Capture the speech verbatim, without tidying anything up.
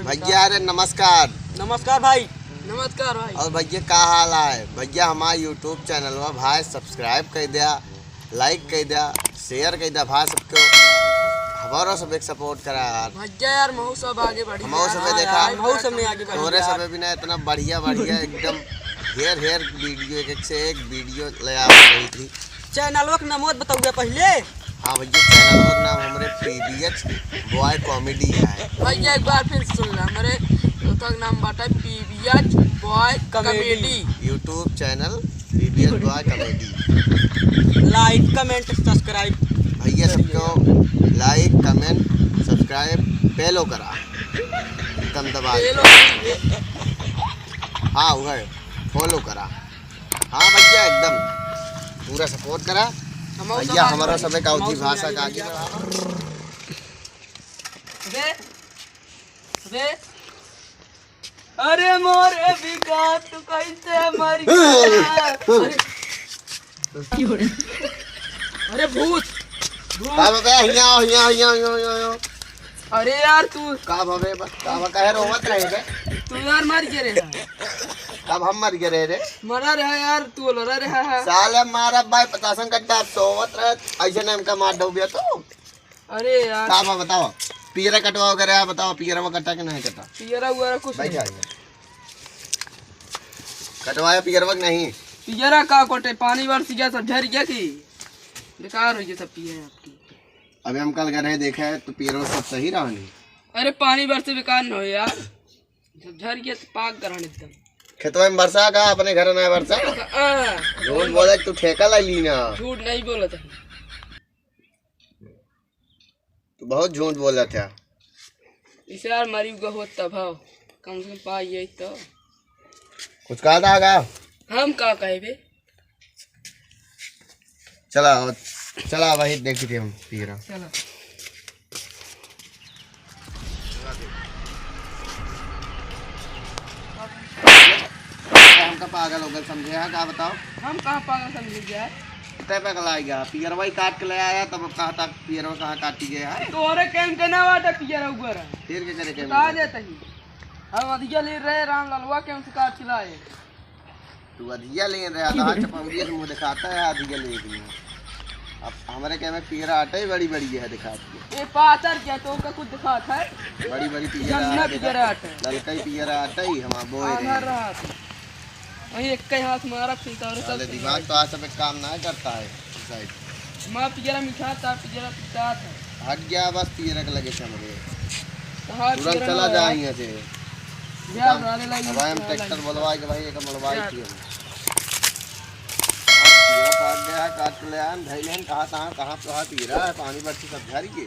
भैया, अरे नमस्कार। नमस्कार भाई। नमस्कार भाई। और भैया, का हाल है? भैया, हमार YouTube चैनलवा भाई subscribe कइ द्या, like कइ द्या, share कइ द्या भाई, सबके हमारो सब एक support करा यार। भैया यार, महू सब आगे बढ़ी हमहू यार। सबे हाँ देखा। यार, महू सब में आगे बढ़ी तोरे यार। सबे बिना इतना बढ़िया, बढ़िया एकदम हेर, हेर video, एक, एक से एक video ले आ रही थी। चैनलवा के नाम मत बताउए पहिले। हाँ भैया, चैनलवा के नाम हमरे पीबीएच बॉय कॉमेडी है। भैया एक बार फिर से सुन ले, हमरे ओकर नाम बाटे पीबीएच बॉय कॉमेडी। कॉमेडी। YouTube चैनल पीबीएच बॉय कॉमेडी। Like, comment, subscribe। भैया सबको like, comment, subscribe, follow करा, एकदम दबा के। Follow। हाँ, वो है, follow करा। हाँ भैया, एकदम पूरा support करा। हमहू भैया, सब आगे हमारा बढ़ी। सबे का हमहू उठी सब भाषा आगे का आगे बढ़ी। बढ़ावा। अबे, अबे, अरे मोरे विकास, तू कैसे मर गया? अरे, अरे भूत, भूत। का बाबे? हियाँ आओ, हियाँ, हियाँ, हियाँ, हियाँ, हियाँ। अरे यार तू। का बाबे बा-, का बा-, काहे रोवत रहे बे? तू यार मर गए रहे। कब हम मर गए रहे रे? मरा रहा यार, तू लड़ा रहा है। साले मारा भाई पचासन कट्टा, अब सोवत रहे, ऐसे नाम का मार डूबिया तो। अरे यार। का बा बताओ, पियरा कटवा वगैरह बताओ, पियरा वो कटा कि नहीं कटा? पियरा उगरा कुछ बैठा नहीं। है। कटवाया पियरवा कि नहीं? पियरा का कोटे, पानी बरस गया, सब झर गया कि बेकार हो गया सब पियर आपकी। अबे हम कल गए रहे, देखे तो पियरवा सब सही रहा नहीं। अरे पानी बरसे बेकार न हो यार, सब झर गया तो पाक ग्रहण एकदम। खेतवा में बरसा का, अपने घर ना बरसा? हाँ। झूठ बोले, तू ठेका ला ली ना। झूठ नहीं बोलत है। तू बहुत झूठ बोलत है। इसे यार मरी गो होत तब हो, कम से कम पाई जाई तो। कुछ कहा था का? हम का कहे बे? चला, चला भाई, देखी थे हम पियरा। चला। हमका पागल हो गए, समझे है का बताओ? हम कहाँ पागल समझे गया है? तय पगला गया, पियरवा ही काट के ले आया, तब अब कहा था पियरवा कहाँ काटी गया है? तोरे केम के ना बाटे पियरा उगरा। फिर के करे केम बता के? देते ही। हम अधिया ले रहे राम ललवा केम से काट के लाए। तू अधिया ले रहे, आधा चपौरिया से मुँह दिखाता है, अधिया ले रही है। अब हमरे केम में पियरा आटे ही बड़ी बड़ी है दिखाती है। ये पातर क्या तो उनका कुछ दिखात है? बड़ी बड़ी पियरा जन्नत आटे। पियरा आटे। ललका ही पियरा आटे ही हम बोए आंधर रहे। रहा था। वही एक ही हाथ मारा थी तो और साले सब दिमाग तो आज सब एक काम ना करता है। साइड। माँ पियरा मीठा था, पियरा पिता था। हट गया बस पियरा के लगे से हमरे। तो हाँ, तुरंत पियरा चला ना जा आया। यहाँ से। जा, अब हम, नाले लाइए, अब हम नाले ट्रैक्टर लाइए। बोलवाए के भाई एक मलवाई जा। थी हम। हाँ, पियरा पाक गया, काट के ले आन, धइले हन, कहाँ, कहाँ, कहाँ, कहाँ पियरा है, पानी बरसी सब झर के।